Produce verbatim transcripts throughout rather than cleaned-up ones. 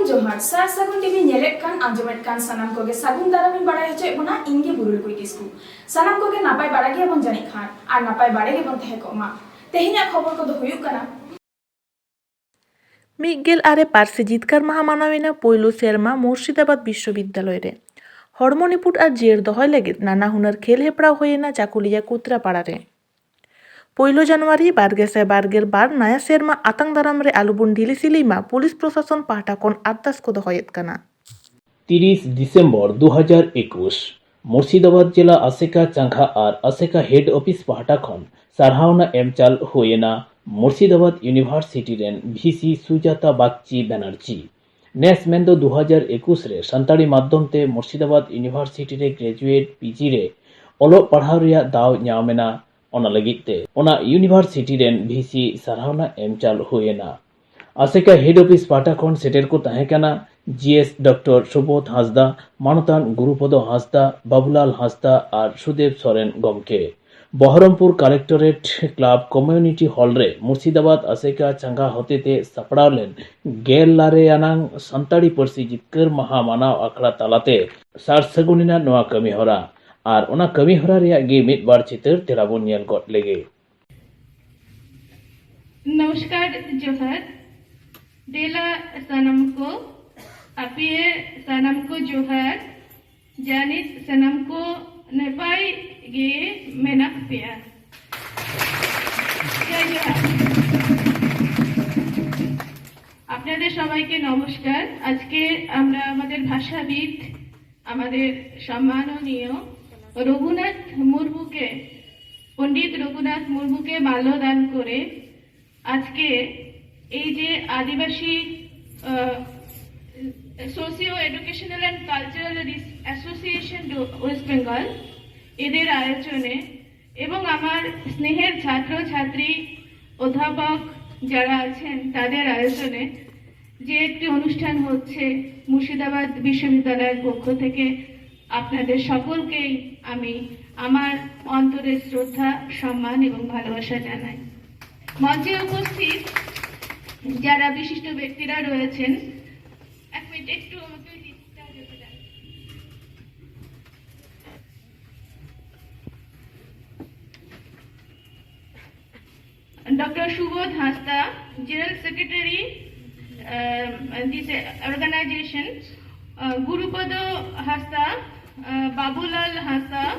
ᱡᱚᱦᱟᱨ, ᱥᱟᱨ ᱥᱟᱹᱜᱩᱱ ᱴᱤᱵᱷᱤ ᱧᱮᱞᱮᱫ ᱠᱟᱱ, ᱟᱸᱡᱚᱢᱮᱫ ᱠᱟᱱ ᱥᱟᱱᱟᱢ ᱠᱚᱜᱮ ᱥᱟᱹᱜᱩᱱ ᱫᱟᱨᱟᱢ ᱤᱧ ᱵᱟᱲᱟᱭ ᱦᱚᱪᱚᱭᱮᱫ ᱵᱚᱱᱟ᱾ ᱤᱧ ᱜᱮ ᱵᱩᱨᱩᱞᱠᱩᱭ ᱠᱤᱥᱠᱩ᱾ ᱥᱟᱱᱟᱢ ᱠᱚᱜᱮ ᱱᱟᱯᱟᱭ ᱵᱟᱲᱟ ᱜᱮᱭᱟᱵᱚᱱ ᱡᱟᱹᱱᱤᱡ ᱠᱷᱟᱱ, ᱟᱨ ᱱᱟᱯᱟᱭ ᱵᱟᱲᱟ ᱜᱮᱵᱚᱱ ᱛᱟᱦᱮᱸ ᱠᱚᱜ ᱢᱟ᱾ ᱛᱮᱦᱮᱧᱟᱜ ᱠᱷᱚᱵᱚᱨ ᱠᱚᱫᱚ ᱦᱩᱭᱩᱜ ᱠᱟᱱᱟ᱾ ᱢᱤᱫ ᱜᱮᱞ ᱟᱨᱮ ᱯᱟᱹᱨᱥᱤ ᱡᱤᱛᱠᱟᱹᱨ ᱢᱟᱦᱟ ᱢᱟᱱᱟᱣᱮᱱᱟ ᱯᱳᱭᱞᱳ ᱥᱮᱨᱢᱟ ᱢᱩᱨᱥᱤᱫᱟᱵᱟᱫᱽ ᱵᱤᱥᱥᱚᱵᱤᱫᱽᱫᱟᱞᱚᱭ ᱨᱮ᱾ ᱦᱚᱲᱢᱚ ᱱᱤᱯᱷᱩᱴ ᱟᱨ ᱡᱤᱭᱟᱹᱲ ᱫᱚᱦᱚᱭ ᱞᱟᱹᱜᱤᱫ ᱱᱟᱱᱟ ᱦᱩᱱᱟᱹᱨ ᱠᱷᱮᱞ ᱦᱮᱯᱨᱟᱣ ᱦᱩᱭᱮᱱᱟ ᱪᱟᱠᱩᱞᱤᱭᱟ ᱠᱩᱛᱨᱟᱯᱟᱲᱟ ᱨᱮ᱾ ᱯᱳᱭᱞᱳ ᱡᱟᱱᱩᱣᱟᱨᱤ ᱵᱟᱨ ᱜᱮᱥᱟᱭ ᱵᱟᱨ ᱜᱮᱞ ᱵᱟᱨ ᱱᱟᱭᱟ ᱥᱮᱨᱢᱟ ᱟᱛᱟᱝ ᱫᱟᱨᱟᱢ ᱨᱮ ᱟᱞᱚᱵᱚᱱ ᱰᱷᱤᱞᱤ ᱥᱤᱞᱤ ᱢᱟ, ᱯᱩᱞᱤᱥ ᱯᱨᱚᱥᱟᱥᱚᱱ ᱯᱟᱦᱴᱟ ᱠᱷᱚᱱ ᱟᱨᱫᱟᱥ ᱠᱚ ᱫᱚᱦᱚᱭᱮᱫ ᱠᱟᱱᱟ᱾ ᱛᱤᱨᱤᱥ ᱰᱤᱥᱮᱢᱵᱚᱨ ᱫᱩ ᱦᱟᱡᱟᱨ ᱮᱠᱩᱥ, ᱢᱩᱨᱥᱤᱫᱟᱵᱟᱫᱽ ᱡᱮᱞᱟ ᱟᱥᱮᱠᱟ ᱪᱟᱸᱜᱟ ᱟᱨ ᱟᱥᱮᱠᱟ ᱦᱮᱰ ᱚᱯᱷᱤᱥ ᱯᱟᱦᱴᱟ ᱠᱷᱚᱱ ᱥᱟᱨᱦᱟᱣᱱᱟ ᱮᱢ ᱪᱟᱞ ᱦᱩᱭᱮᱱᱟ ᱢᱩᱨᱥᱤᱫᱟᱵᱟᱫᱽ ᱤᱭᱩᱱᱤᱵᱷᱟᱨᱥᱤᱴᱤ ᱨᱮᱱ ᱵᱷᱤᱥᱤ ᱥᱩᱡᱟᱛᱟ ᱵᱟᱜᱪᱤ ᱵᱮᱱᱟᱨᱡᱤ᱾ ᱱᱮᱥ ᱢᱮᱱᱫᱚ ᱫᱩ ᱦᱟᱡᱟᱨ ᱮᱠᱩᱥ ᱨᱮ ᱥᱟᱱᱛᱟᱲᱤ ᱢᱟᱫᱽᱫᱷᱚᱢ ᱛᱮ ᱢᱩᱨᱥᱤᱫᱟᱵᱟᱫᱽ ᱤᱭᱩᱱᱤᱵᱷᱟᱨᱥᱤᱴᱤ ᱨᱮ ᱜᱨᱮᱡᱩᱭᱮᱴ ᱯᱤᱡᱤ ᱨᱮ ᱚᱞᱚᱜ ᱯᱟᱲᱦᱟᱣ ᱨᱮᱭᱟᱜ ᱫᱟᱣ ᱧᱟᱢ ᱮᱱᱟ᱾ ᱚᱱᱟ ᱞᱟᱹᱜᱤᱫ ᱛᱮ ᱚᱱᱟ ᱤᱭᱩᱱᱤᱵᱷᱟᱨᱥᱤᱴᱤ ᱨᱮᱱ ᱵᱷᱤᱥᱤ ᱥᱟᱨᱦᱟᱣᱱᱟ ᱮᱢ ᱪᱟᱞ ᱦᱩᱭ ᱮᱱᱟ᱾ ᱟᱥᱮᱠᱟ ᱦᱮᱰ ᱚᱯᱷᱤᱥ ᱯᱟᱦᱴᱟ ᱠᱷᱚᱱ ᱥᱮᱴᱮᱨ ᱠᱚ ᱛᱟᱦᱮᱸ ᱠᱟᱱᱟ ᱡᱤ ᱮᱥ ᱰᱚᱠᱴᱚᱨ ᱥᱩᱵᱳᱫᱷ ᱦᱟᱸᱥᱫᱟ, ᱢᱟᱱᱚᱛᱟᱱ ᱜᱩᱨᱩᱯᱚᱫᱚ ᱦᱟᱸᱥᱫᱟ, ᱵᱟᱵᱩᱞᱟᱞ ᱦᱟᱸᱥᱫᱟ ᱟᱨ ᱥᱩᱫᱮᱵ ᱥᱚᱨᱮᱱ ᱜᱚᱢᱠᱮ᱾ ᱵᱚᱦᱚᱨᱚᱢᱯᱩᱨ ᱠᱟᱞᱮᱠᱴᱚᱨᱮᱴ ᱠᱞᱟᱵᱽ ᱠᱚᱢᱤᱭᱩᱱᱤᱴᱤ ᱦᱚᱞ ᱨᱮ ᱢᱩᱨᱥᱤᱫᱟᱵᱟᱫᱽ ᱟᱥᱮᱠᱟ ᱪᱟᱸᱜᱟ ᱦᱚᱛᱮᱛᱮ ᱥᱟᱯᱲᱟᱣ ᱞᱮᱱ ᱜᱮᱞ ᱟᱨᱮ ᱟᱱᱟᱝ ᱥᱟᱱᱛᱟᱲᱤ ᱯᱟᱹᱨᱥᱤ ᱡᱤᱛᱠᱟᱹᱨ ᱢᱟᱦᱟ ᱢᱟᱱᱟᱣ ᱟᱠᱷᱲᱟ ᱛᱟᱞᱟᱛᱮ ᱥᱟᱨ ᱥᱟᱹᱜᱩᱱ ᱮᱱᱟ ᱱᱚᱣᱟ ᱠᱟᱹᱢᱤ ᱦᱚᱨᱟ᱾ ᱟᱨ ᱚᱱᱟ ᱠᱟᱹᱢᱤ ᱦᱚᱨᱟ ᱨᱮᱭᱟᱜ ᱜᱮ ᱢᱤᱫ ᱵᱟᱨ ᱪᱤᱛᱟᱹᱨ ᱛᱮᱞᱟ ᱵᱚᱱ ᱧᱮᱞ ᱜᱚᱫ ᱞᱮᱜᱮ᱾ ᱱᱚᱢᱥᱠᱟᱨ, ᱡᱚᱦᱟᱨ᱾ ᱫᱮᱞᱟ ᱥᱟᱱᱟᱢ ᱠᱚ, ᱟᱯᱮ ᱥᱟᱱᱟᱢ ᱠᱚ ᱡᱚᱦᱟᱨ᱾ ᱡᱟᱹᱱᱤᱡ ᱥᱟᱱᱟᱢ ᱠᱚ ᱱᱟᱯᱟᱭ ᱜᱮ ᱢᱮᱱᱟᱜ ᱯᱮᱭᱟ᱾ ᱡᱚᱭ ᱡᱚᱦᱟᱨ। আপনাদের সবাইকে নমস্কার। আজকে আমরা আমাদের ভাষাবিদ, আমাদের সম্মাননীয় রঘুনাথ মুর্মুকে, পণ্ডিত রঘুনাথ মুর্মুকে মাল্যদান করে আজকে এই যে Adivasi socio educational and cultural association West Bengal, এদের আয়োজনে এবং আমার স্নেহের ছাত্র ছাত্রী, অধ্যাপক যারা আছেন, তাদের আয়োজনে যে একটি অনুষ্ঠান হচ্ছে মুর্শিদাবাদ বিশ্ববিদ্যালয়ের পক্ষ থেকে, আপনাদের সকলকেই আমি আমার অন্তরের শ্রদ্ধা, সম্মান এবং ভালোবাসা জানাই। মঞ্চে উপস্থিত যারা বিশিষ্ট ব্যক্তিরা রয়েছেন, একটু আমাকে লিস্টটা দেবে। Doctor Subodh Hansda, general secretary, this organization, Gurupada Hansda, Babulal Hansda,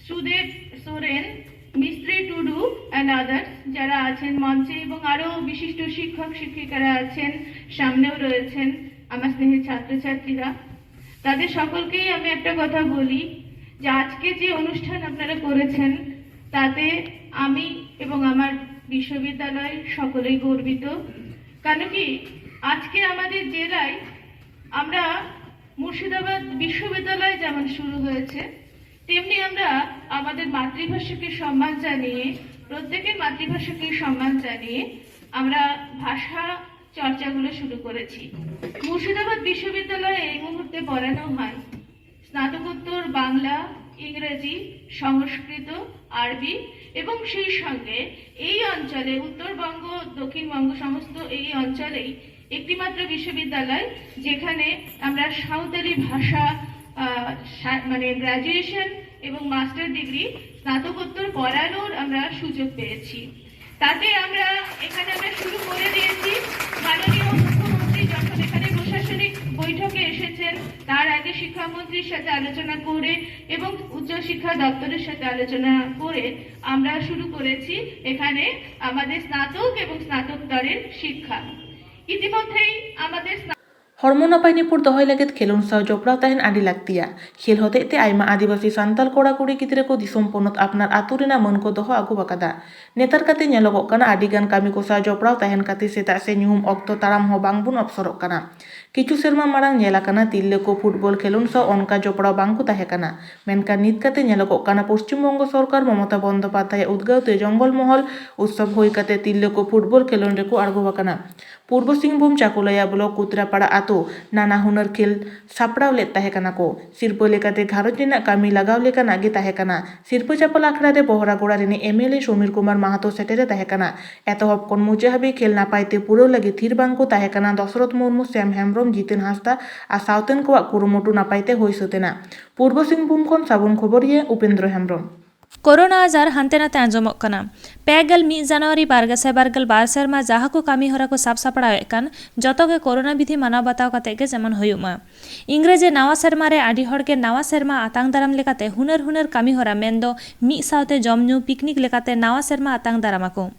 Sudeb Soren, Mistri Tudu and others যারা আছেন মঞ্চে, এবং আরও বিশিষ্ট শিক্ষক শিক্ষিকারা আছেন, সামনেও রয়েছেন আমার স্নেহের ছাত্রছাত্রীরা। তাদের সকলকেই আমি একটা কথা বলি, যে আজকে যে অনুষ্ঠান আপনারা করেছেন, তাতে আমি এবং আমার বিশ্ববিদ্যালয় সকলেই গর্বিত। কারণ কি, আজকে আমাদের জেলায় আমরা মুর্শিদাবাদ বিশ্ববিদ্যালয় যেমন শুরু হয়েছে, তেমনি আমরা আমাদের মাতৃভাষাকে সম্মান জানিয়ে, প্রত্যেকের মাতৃভাষাকে সম্মান জানিয়ে আমরা ভাষা চর্চাগুলো শুরু করেছি। মুর্শিদাবাদ বিশ্ববিদ্যালয়ে এই মুহূর্তে পড়ানো হয় স্নাতকোত্তর বাংলা, ইংরেজি, সংস্কৃত, আরবি এবং সেই সঙ্গে এই অঞ্চলে, উত্তরবঙ্গ, দক্ষিণবঙ্গ, সমস্ত এই অঞ্চলেই একটিমাত্র বিশ্ববিদ্যালয় যেখানে আমরা সাঁওতালি ভাষা, আহ, সা- মানে গ্র্যাজুয়েশন এবং মাস্টার ডিগ্রি, স্নাতকোত্তর পড়ানোর আমরা সুযোগ পেয়েছি। তাতে আমরা এখানে আমরা শুরু করে দিয়েছি। মাননীয় মুখ্যমন্ত্রী যখন এখানে প্রশাসনিক বৈঠকে এসেছেন, তার আগে শিক্ষামন্ত্রীর সাথে আলোচনা করে এবং উচ্চশিক্ষা দপ্তরের সাথে আলোচনা করে আমরা শুরু করেছি এখানে আমাদের স্নাতক এবং স্নাতকোত্তরের শিক্ষা। ইতিমধ্যেই আমাদের স্না- ᱦᱚᱲᱢᱚ ᱱᱟᱯᱟᱭ ᱱᱤᱯᱩᱴ ᱫᱚᱦᱚᱭ ᱞᱟᱹᱜᱤᱫ ᱠᱷᱮᱞᱳᱰ ᱥᱟᱶ ᱡᱚᱯᱲᱟᱣ ᱛᱟᱦᱮᱱ ᱟᱹᱰᱤ ᱞᱟᱹᱠᱛᱤᱭᱟ᱾ ᱠᱷᱮᱞ ᱦᱚᱛᱮᱡ ᱛᱮ ᱟᱭᱢᱟ ᱟᱹᱫᱤᱵᱟᱹᱥᱤ ᱥᱟᱱᱛᱟᱲ ᱠᱚᱲᱟ ᱠᱩᱲᱤ ᱜᱤᱫᱽᱨᱟᱹ ᱠᱚ ᱫᱤᱥᱚᱢ ᱯᱚᱱᱚᱛ ᱟᱯᱱᱟᱨ ᱟᱹᱛᱩ ᱨᱮᱱᱟᱜ ᱢᱟᱹᱱ ᱠᱚ ᱫᱚᱦᱚ ᱟᱹᱜᱩ ᱟᱠᱟᱫᱟ᱾ ᱱᱮᱛᱟᱨ ᱠᱟᱛᱮ ᱧᱮᱞᱚᱜᱚᱜ ᱠᱟᱱᱟ, ᱟᱹᱰᱤ ᱜᱟᱱ ᱠᱟᱹᱢᱤ ᱠᱚ ᱥᱟᱶ ᱡᱚᱯᱲᱟᱣ ᱛᱟᱦᱮᱱ ᱠᱷᱟᱹᱛᱤᱨ ᱥᱮᱛᱟᱜ ᱥᱮ ᱧᱩᱦᱩᱢ ᱚᱠᱛᱚ ᱛᱟᱲᱟᱢ ᱦᱚᱸ ᱵᱟᱝ ᱵᱚᱱ ᱚᱯᱥᱚᱨᱚᱜ ᱠᱟᱱᱟ᱾ ᱠᱤᱪᱷᱩ ᱥᱮᱨᱢᱟ ᱢᱟᱲᱟᱝ ᱧᱮᱞ ᱟᱠᱟᱱᱟ, ᱛᱤᱨᱞᱟᱹ ᱠᱚ ᱯᱷᱩᱴᱵᱚᱞ ᱠᱷᱮᱞᱳᱰ ᱥᱟᱶ ᱚᱱᱠᱟ ᱡᱚᱯᱲᱟᱣ ᱵᱟᱝ ᱠᱚ ᱛᱟᱦᱮᱸ ᱠᱟᱱᱟ᱾ ᱢᱮᱱᱠᱷᱟᱱ ᱱᱤᱛ ᱠᱟᱛᱮ ᱧᱮᱞᱚᱜᱚᱜ ᱠᱟᱱᱟ, ᱯᱚᱥᱪᱤᱢ ᱵᱚᱝᱜᱚ ᱥᱚᱨᱠᱟᱨ ᱢᱚᱢᱚᱛᱟ ᱵᱚᱱᱫᱚᱯᱟᱫᱷᱭᱟᱭ ᱩᱫᱽᱜᱟᱹᱣ ᱛᱮ ᱡᱚᱝᱜᱚᱞ ᱢᱚᱦᱚᱞ ᱩᱛᱥᱚᱵ ᱦᱩᱭ ᱠᱟᱛᱮ ᱛᱤᱨᱞᱟᱹ ᱠᱚ ᱯᱷᱩᱴᱵᱚᱞ ᱠᱷᱮᱞᱳᱰ ᱨᱮᱠᱚ ᱟᱬᱜᱚ ᱟᱠᱟᱱᱟ᱾ ᱯᱩᱨᱵᱚ ᱥᱤᱝᱵᱷᱩᱢ ᱪᱟᱠᱩᱞᱟᱭᱟ ᱵᱞᱚᱠ ᱠᱩᱛᱨᱟᱯᱟᱲᱟ ᱟᱛᱳ ᱱᱟᱱᱟ ᱦᱩᱱᱟᱹᱨ ᱠᱷᱮᱞ ᱥᱟᱯᱲᱟᱣ ᱞᱮᱫ ᱛᱟᱦᱮᱸ ᱠᱟᱱᱟ ᱠᱚ᱾ ᱥᱤᱨᱯᱟᱹ ᱞᱮᱠᱟᱛᱮ ᱜᱷᱟᱨᱚᱸᱡᱽ ᱨᱮᱱᱟᱜ ᱠᱟᱹᱢᱤ ᱞᱟᱜᱟᱣ ᱞᱮᱠᱟᱱᱟᱜ ᱜᱮ ᱛᱟᱦᱮᱸ ᱠᱟᱱᱟ᱾ ᱥᱤᱨᱯᱟᱹ ᱪᱟᱯᱟᱞ ᱟᱠᱷᱲᱟ ᱨᱮ ᱵᱚᱦᱨᱟᱜᱚᱲᱟ ᱨᱤᱱᱤᱡ M L A Samir Kumar Mahato ᱥᱮᱴᱮᱨᱮ ᱛᱟᱦᱮᱸ ᱠᱟᱱᱟ᱾ ᱮᱛᱚᱦᱚᱵ ᱠᱷᱚᱱ ᱢᱩᱪᱟᱹᱫ ᱦᱟᱹᱵᱤᱡ ᱠᱷᱮᱞ ᱱᱟᱯᱟᱭ ᱛᱮ ᱯᱩᱨᱟᱹᱣ ᱞᱟᱹᱜᱤᱫ ᱛᱷᱤᱨ ᱵᱟᱝ ᱠᱚ ᱛᱟᱦᱮᱸ ᱠᱟᱱᱟ ᱫᱚᱥᱨᱚᱛᱷ ᱢᱩᱨᱢᱩ, ᱥᱮᱢ ᱦᱮᱢᱵᱽᱨᱚᱢ, ᱡᱤᱛᱮᱱ ᱦᱟᱸᱥᱫᱟ ᱟᱨ ᱥᱟᱶᱛᱮᱱ ᱠᱚᱣᱟᱜ ᱠᱩᱨᱩᱢᱩᱴᱩ ᱱᱟᱯᱟᱭ ᱛᱮ ᱦᱩᱭ ᱥᱟᱹᱛ ᱮᱱᱟ᱾ ᱯᱩᱨᱵᱚ ᱥᱤᱝᱵᱷᱩᱢ ᱠᱷᱚᱱ ᱥᱟᱵᱚᱱ ᱠᱷᱚᱵᱚᱨᱤᱭᱟᱹ ᱩᱯᱮᱱᱫᱨᱚ ᱦᱮᱢᱵᱨᱚᱢ᱾ ᱠᱳᱨᱳᱱᱟ ᱟᱡᱟᱨ ᱦᱟᱱᱛᱮ ᱱᱟᱛᱮ ᱟᱸᱡᱚᱢᱚᱜ ᱠᱟᱱᱟ᱾ ᱯᱮ ᱜᱮᱞ ᱢᱤᱫ ᱡᱟᱱᱩᱣᱟᱨᱤ ᱵᱟᱨ ᱜᱮᱥᱟᱭ ᱵᱟᱨ ᱜᱮᱞ ᱵᱟᱨ ᱥᱮᱨᱢᱟ ᱡᱟᱦᱟᱸ ᱠᱚ ᱠᱟᱹᱢᱤ ᱦᱚᱨᱟ ᱠᱚ ᱥᱟᱵ ᱥᱟᱯᱲᱟᱣᱮᱫ ᱠᱟᱱ, ᱡᱚᱛᱚ ᱜᱮ ᱠᱳᱨᱳᱱᱟ ᱵᱤᱫᱷᱤ ᱢᱟᱱᱟᱣ ᱵᱟᱛᱟᱣ ᱠᱟᱛᱮ ᱜᱮ ᱡᱮᱢᱚᱱ ᱦᱩᱭᱩᱜ ᱢᱟ᱾ ᱤᱝᱨᱮᱡᱤ ᱱᱟᱣᱟ ᱥᱮᱨᱢᱟ ᱨᱮ ᱟᱹᱰᱤ ᱦᱚᱲ ᱜᱮ ᱱᱟᱣᱟ ᱥᱮᱨᱢᱟ ᱟᱛᱟᱝ ᱫᱟᱨᱟᱢ ᱞᱮᱠᱟᱛᱮ ᱦᱩᱱᱟᱹᱨ ᱦᱩᱱᱟᱹᱨ ᱠᱟᱹᱢᱤ ᱦᱚᱨᱟ, ᱢᱮᱱᱫᱚ ᱢᱤᱫ ᱥᱟᱶᱛᱮ ᱡᱚᱢ ᱧᱩ, ᱯᱤᱠᱱᱤᱠ ᱞᱮᱠᱟᱛᱮ ᱱᱟᱣᱟ ᱥᱮᱨᱢᱟ ᱟᱛᱟᱝ ᱫᱟᱨᱟᱢ ᱟᱠᱚ᱾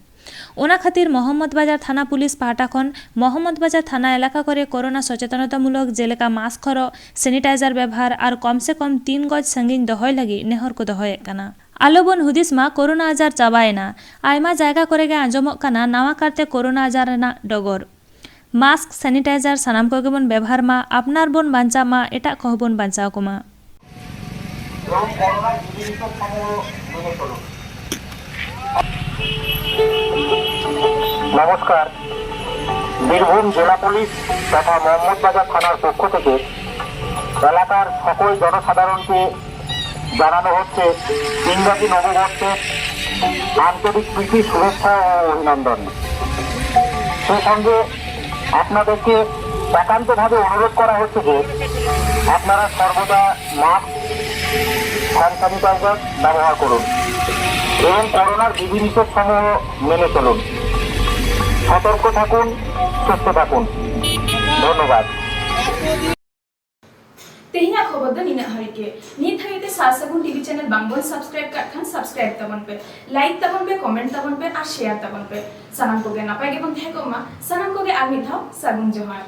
ᱚᱱᱟ ᱠᱷᱟᱹᱛᱤᱨ ᱢᱚᱦᱚᱢᱢᱚᱫᱽ ᱵᱟᱡᱟᱨ ᱛᱷᱟᱱᱟ ᱯᱩᱞᱤᱥ ᱯᱟᱦᱴᱟ ᱠᱷᱚᱱ ᱢᱚᱦᱚᱢᱢᱚᱫᱽ ᱵᱟᱡᱟᱨ ᱛᱷᱟᱱᱟ ᱮᱞᱟᱠᱟ ᱠᱚᱨᱮ ᱠᱳᱨᱳᱱᱟ ᱥᱚᱪᱮᱛᱚᱱᱚᱛᱟᱢᱩᱞᱚᱠ, ᱡᱮᱞᱮᱠᱟ ᱢᱟᱥᱠ ᱦᱚᱨᱚᱜ, ᱥᱮᱱᱤᱴᱟᱭᱡᱟᱨ ᱵᱮᱵᱷᱟᱨ ᱟᱨ ᱠᱚᱢ ᱥᱮ ᱠᱚᱢ ᱛᱤᱱ ᱜᱚᱡ ᱥᱟᱺᱜᱤᱧ ᱫᱚᱦᱚᱭ ᱞᱟᱹᱜᱤᱫ ᱱᱮᱦᱚᱨ ᱠᱚ ᱫᱚᱦᱚᱭᱮᱫ ᱠᱟᱱᱟ᱾ ᱟᱞᱚᱵᱚᱱ ᱦᱩᱫᱤᱥ ᱢᱟ ᱠᱳᱨᱳᱱᱟ ᱟᱡᱟᱨ ᱪᱟᱵᱟᱭᱮᱱᱟ᱾ ᱟᱭᱢᱟ ᱡᱟᱭᱜᱟ ᱠᱚᱨᱮ ᱜᱮ ᱟᱸᱡᱚᱢᱚᱜ ᱠᱟᱱᱟ ᱱᱟᱣᱟ ᱠᱟᱨᱛᱮ ᱠᱳᱨᱳᱱᱟ ᱟᱡᱟᱨ ᱨᱮᱱᱟᱜ ᱰᱚᱜᱚᱨ᱾ ᱢᱟᱥᱠ, ᱥᱮᱱᱤᱴᱟᱭᱡᱟᱨ ᱥᱟᱱᱟᱢ ᱠᱚᱜᱮ ᱵᱚᱱ ᱵᱮᱵᱚᱦᱟᱨ ᱢᱟ, ᱟᱯᱱᱟᱨ ᱵᱚᱱ ᱵᱟᱧᱪᱟᱜ ᱢᱟ, ᱮᱴᱟᱜ ᱠᱚᱦᱚᱸ ᱵᱚᱱ ᱵᱟᱧᱪᱟᱣ ᱠᱚᱢᱟ᱾ এবং করোনার বিধিনিষেধ সমূহ মেনে চলুন। নমস্কার। বীরভূম জেলা পুলিশ তথা মোহাম্মদবাজার থানার পক্ষ থেকে এলাকার সকল জনসাধারণকে জানানো হচ্ছে ইংরাজি নববর্ষের আন্তরিক প্রীতি, শুভেচ্ছা ও অভিনন্দন। সেই সঙ্গে আপনাদেরকে একান্তভাবে অনুরোধ করা হচ্ছে যে আপনারা সর্বদা মাস্ক, হ্যান্ড স্যানিটাইজার ব্যবহার করুন এবং করোনার বিধিনিষেধ সমূহ মেনে চলুন। সতর্ক থাকুন, সুস্থ থাকুন। ধন্যবাদ। ᱛᱮᱦᱮᱧᱟᱜ ᱠᱷᱚᱵᱚᱨ ᱫᱚ ᱱᱤᱱᱟᱹᱜ ᱦᱟᱹᱨᱤᱡ ᱜᱮ᱾ ᱱᱤᱛ ᱦᱟᱹᱵᱤᱡ ᱛᱮ ᱥᱟᱨ ᱥᱟᱹᱜᱩᱱ ᱴᱤᱵᱷᱤ ᱪᱮᱱᱮᱞ ᱵᱟᱝ ᱵᱚᱱ ᱥᱟᱵᱥᱠᱨᱟᱭᱤᱵ ᱠᱟᱜ ᱠᱷᱟᱱ ᱥᱟᱵᱥᱠᱨᱟᱭᱤᱵ ᱛᱟᱵᱚᱱ ᱯᱮ, ᱞᱟᱭᱤᱠ ᱛᱟᱵᱚᱱ ᱯᱮ, ᱠᱚᱢᱮᱱᱴ ᱛᱟᱵᱚᱱ ᱯᱮ ᱟᱨ ᱥᱮᱭᱟᱨ ᱛᱟᱵᱚᱱ ᱯᱮ᱾ ᱥᱟᱱᱟᱢ ᱠᱚᱜᱮ ᱱᱟᱯᱟᱭ ᱜᱮᱵᱚᱱ ᱛᱟᱦᱮᱸ ᱠᱚᱜ ᱢᱟ᱾ ᱥᱟᱱᱟᱢ ᱠᱚᱜᱮ ᱟᱨ ᱢᱤᱫ ᱫᱷᱟᱣ ᱥᱟᱹᱜᱩᱱ ᱡᱚᱦᱟᱨ᱾